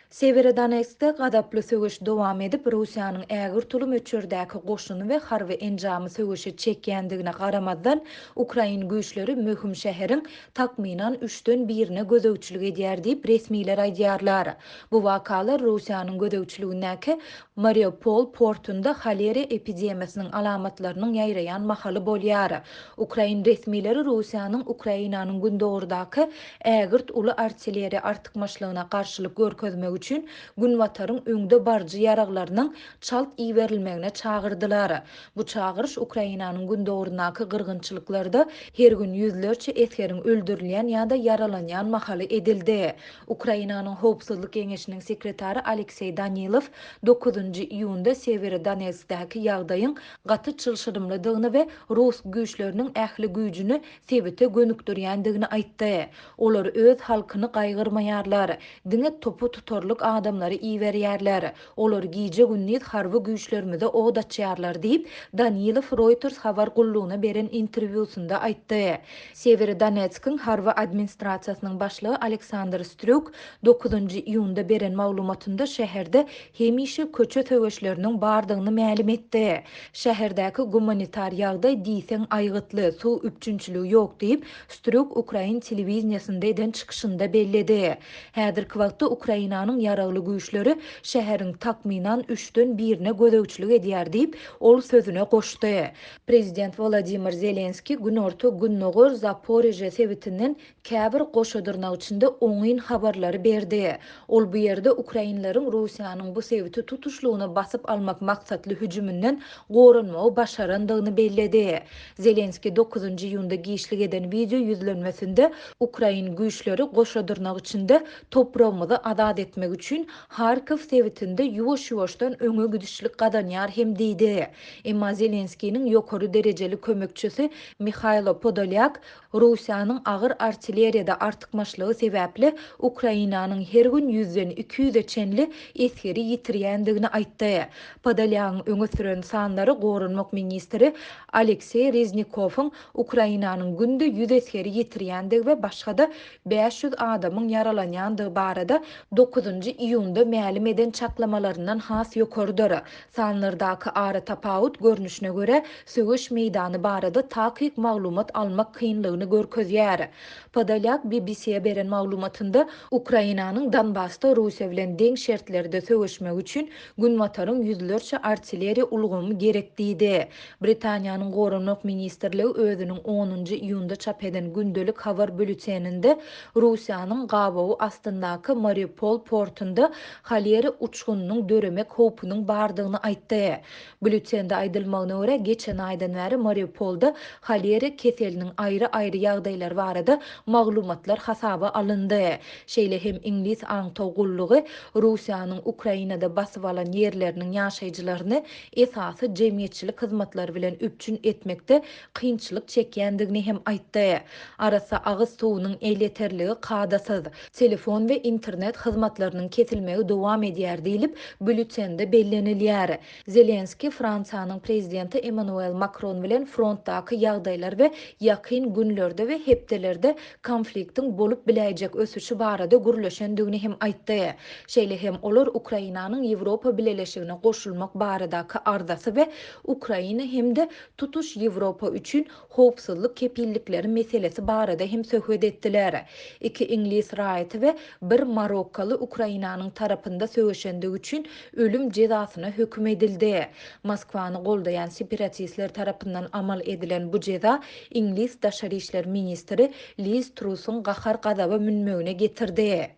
Sewerodonetskde gazaply söweş dowam edip, Russiýanyň ägirt uly möçberdäki goşuny we harby enjamy söweşe çekýändigine garamazdan, ukrain güýçleri möhüm şäheriň takmynan üçden birine gözegçilik edýär diýip, resmiler aýdýarlar. Bu wakalar Russiýanyň gözegçiligindäki Mariupol portunda holera epidemiýasynyň alamatlarynyň ýaýraýan mahaly bolýar. Ukrain resmileri Russiýanyň Ukrainanyň gündogardaky ägirt uly artilleriýa artykmaçlygyna garşylyk görkezmek üçin Günbataryň öňde baryjy ýaraglarynyň çalt iberilmegine çagyrdylar. Bu çagyryş Ukrainanyň gündogaryndaky gyrgynçylyklarda her gün ýüzlerçe esgeriň öldürilýän ýa-da ýaralanýan mahaly edildi. Ukrainanyň Howpsuzlyk geňeşiniň sekretary Alekseý Danilow dokuzynjy iýunda Sewerodonetskdäki ýagdaýyň gaty çylşyrymlydygyny we rus güýçleriniň ähli güýjüni sebite gönükdirýändigini aýtdy. Olar öz halkyny gaýgyrmaýarlar, diňe topa tutarlyk adamlary iberýärler. Olar gije-gündiz harby güýçlerimize od açýarlar diýip, Danilow Reuters habar gullugyna beren interwýusynda aýtdy. Sewerodonetskiň harby administrasiýasynyň başlygy Aleksandr Strýuk dokuzynjy iýunda beren maglumatynda şäherde hemişe köçe söweşleriniň bardygyny mälim etdi. Şäherdäki gumanitar ýagdaý diýseň aýgytly, suw üpjünçiligi ýok diýip, Strýuk ukrain telewideniýesinde eden çykyşynda belledi. Häzirki wagtda Ukrainanyň ýaragly güýçleri şäheriň takmynan üçden birine gözegçilik edýär diýip, ol sözüne goşdy. Prezident Wolodymyr Zelenskiý günorta-gündogar Zaporižýa sebitinden käbir goşa dyrnak içinde oňyn habarlary berdi. Ol bu ýerde ukrainleriň Russiýanyň bu sebiti tutuşlygyna basyp almak maksatly hüjüminden goranmagy başarandygyny belledi. Zelenskiý dokuzynjy iýunda giçlik eden wideo ýüzlenmesinde ukrain güýçleri goşa dyrnak içinde topragymyzy azat etmek üçin Harkow sebitinde ýuwaş-ýuwaşdan öňe gidişlik gazanýar hem diýdi. Emma Zelenskiniň ýokary derejeli kömekçisi Mihaýlo Podolýak Russiýanyň agyr artilleriýada artykmaçlygy sebäpli Ukrainanyň her gün ýüzden 200-e çenli esgeri ýitirýändigini aýtdy. Podolýagyň öňe süren sanlary goranmak ministri Alekseý Reznikowyň Ukrainanyň günde ýüz esgeri ýitirýändigi we başga-da 500 adamyň ýaralanýandygy barada dokuzynjy iýunda mälim eden çaklamalaryndan has ýokarydyr. Sanlardaky aratapawut görnüşine görä, söweş meýdany barada takyk maglumat almak kynlygyny görkezýär. Podolýak BBC-e beren maglumatynda Ukrainanyň Donbasda Russiýa bilen deň şertlerde söweşmegi üçin Günbataryň ýüzlerçe artilleriýa ulgamy gerek diýdi. Britaniýanyň Goranmak ministrligi özüniň onunjy iýunda çap eden gündelik habar býulleteninde Russiýanyň gabawy astyndaky Mariupol portunda holera uçgunynyň döremek howpunyň bardygyny aýtdy. Býulletende aýdylmagyna görä, geçen aýdan bäri Mariupolda holera keseliniň aýry-aýry ýagdaýlary barada maglumatlar hasaba alyndy. Şeýle hem iňlis aňtaw gullugy Russiýanyň Ukrainada basyp alan ýerleriniň ýaşaýjylaryny esasy jemgyýetçilik hyzmatlary bilen üpjün etmekde kynçylyk çekýändigini hem aýtdy. Arassa agyz suwunyň elýeterligi kadasyz, telefon we internet hyzmatlarynyň kesilmegi dowam edýär diýlip, býulletende bellenilýär. Zelenskiý Fransiýanyň prezidenti Emmanuel Makron bilen frontdaky ýagdaýlar we ýakyn günlerde we hepdelerde konfliktiň bolup biläýjek ösüşi barada gürleşendigini hem aýtdy. Şeýle hem olar Ukrainanyň Ýewropa Bileleşigine goşulmak baradaky arzasy we Ukraina hem-de tutuş Ýewropa üçin howpsuzlyk kepillikleri meselesi barada hem söhbet etdiler. Iki iňlis raýaty we bir marokkaly Ukrainanyň tarapynda söweşendigi üçin ölüm jezasyna höküm edildi. Moskwany goldaýan separatistler tarapyndan amal edilen bu jeza iňlis daşary işler ministri Liz Trusyň gahar-gazaba münmegine getirdi.